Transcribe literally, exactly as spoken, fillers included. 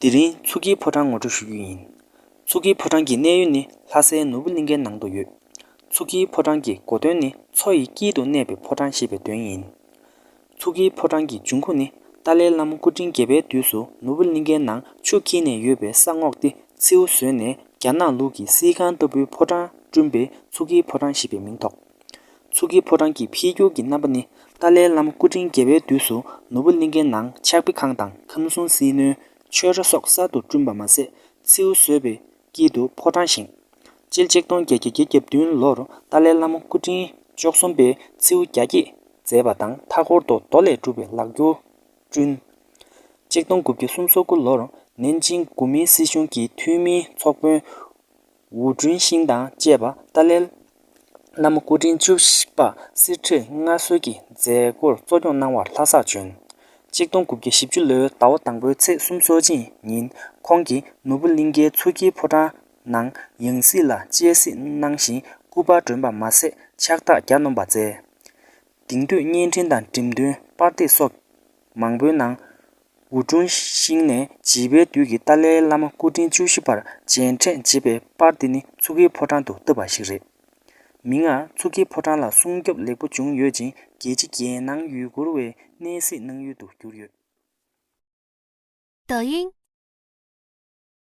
དེ་རིང་མཚོ་ཁྱི་ཕོ་བྲང་ངོ་སྤྲོད་ཞུ་རྒྱུ་ཡིན། མཚོ་ཁྱི་ཕོ་བྲང་གི་གནས་ཡུལ་ནི་ལྷ་སའི་ནོར་བུ་གླིང་ཁའི་ནང་དུ་ཡོད། མཚོ་ཁྱི་ཕོ་བྲང་གི་གོ་དོན་ནི་མཚོ་ཡི་དཀྱིལ་དུ་གནས་པའི་ཕོ་བྲང་ཞེས་པའི་དོན་ཡིན། མཚོ་ཁྱི་ཕོ་བྲང་གི་འབྱུང་ཁུངས་ནི་ཏཱ་ལའི་བླ་མ་སྐུ་ཕྲེང་བརྒྱད་པའི་དུས་སུ་ནོར་བུ་གླིང་ཁའི་ནང་ཆུ་འཁྱིལ་ནས་ཡོད་པའི་ས་ངོགས་དེ་མཚེའུ་བཟོས་ནས་རྒྱ་ནག་ལུགས་ཀྱི་བསིལ་ཁང་ལྟ་བུའི་ཕོ་བྲང་བསྐྲུན་པས་མཚོ་ཁྱི་ཕོ་བྲང་ཞེས་པའི་མིང་ཐོགས། མཚོ་ཁྱི་ཕོ་བྲང་གི་འཕེལ་འགྱུར་གྱི་རྣམ་པ་ནི་ཏཱ་ལའི་བླ་མ་སྐུ་ཕྲེང་བརྒྱད་པའི་དུས་སུ་ནོར་བུ་གླིང་ཁའི་ནང་ཕྱག་དཔེ་ཁང་དང་ཁམས་གསུམ་སྲིད་བློན། ཆོས་ར་སོགས་གསར་དུ་བསྐྲུན་པ་མ་ཟད་མཚེའུ་བཟོས་པའི་དཀྱིལ་དུ་ཕོ་བྲང་བཞེངས། སྤྱི་ལོ་ཆིག་སྟོང་བརྒྱད་བརྒྱ་བརྒྱད་ཅུ་གྱ་བདུན་ལོར་ཏཱ་ལའི་བླ་མ་སྐུ་ཕྲེང་བཅུ་གསུམ་པས་མཚེའུ་རྒྱ་བསྐྱེད་མཛད་པ་དང་མཐའ་འཁོར་དུ་རྡོ་ལས་གྲུབ་པའི་ལག་འཁྱུར་བསྐྲུན། ཆིག་སྟོང་དགུ་བརྒྱ་སུམ་ཅུ་སོ་དགུ་ལོར་ནན་ཅིང་གོ་མིན་སྲིད་གཞུང་གི་འཐུས་མིའི་ཚོགས་དཔོན་ཝུ་ཀྲུན་ཤིང་དང་བཅས་པ་ཏཱ་ལའི་བླ་མ་སྐུ་ཕྲེང་བཅུ་བཞི་པ་གསེར་ཁྲི་མངའ་གསོལ་གྱི་མཛད་སྒོར་གཙོ་སྐྱོང་གནང་བར་ལྷ་སར་བྱོན། ཆིག་སྟོང་དགུ་བརྒྱ་བཞི་བཅུ་ལོའི་ཟླ་བ་དང་པོའི་ཚེས་སུམ་ཅུ་སོ་གཅིག་ཉིན་ཁོང་གིས་ནོར་བུ་གླིང་ཁའི་མཚོ་ཁྱི་ཕོ་བྲང་ནང་ཡང་སྲིད་ལ་སྤྱན་གཟིགས་གནང་ཞིང་སྐུ་པར་སྒྲོན་པ་མ་ཟད་ཕྱག་རྟགས་གྱ་ནོམ་པ་མཛད། དེང་དུས་བརྙན་འཕྲིན་དང་འགྲེམས་སྟོན་པར་དེབ་སོགས་མང་པོའི་ནང་། ཝུ་ཀྲུང་ཤིང་ནས་བྱིས་པའི་དུས་ཀྱི་ཏཱ་ལའི་བླ་མ་སྐུ་ཕྲེང་བཅུ་བཞི་པར་མཇལ་འཕྲད་བྱེད་པའི་པར་དེ་ནི་མཚོ་ཁའི་ཕོ་བྲང་དུ་བཏབ་པ་ཞིག་རེད། མིག་སྔར་མཚོ་ཁའི་ཕོ་བྲང་ལ་སྲུང་སྐྱོབ་ལེགས་པོ་བྱུང་ཡོད་ཅིང་རྒྱལ་སྤྱི་རྒྱལ་ནང་ཡུལ་སྐོར་བའི་གནས་གཟིགས་གནང་ཡུལ་དུ་གྱུར་ཡོད། 抖音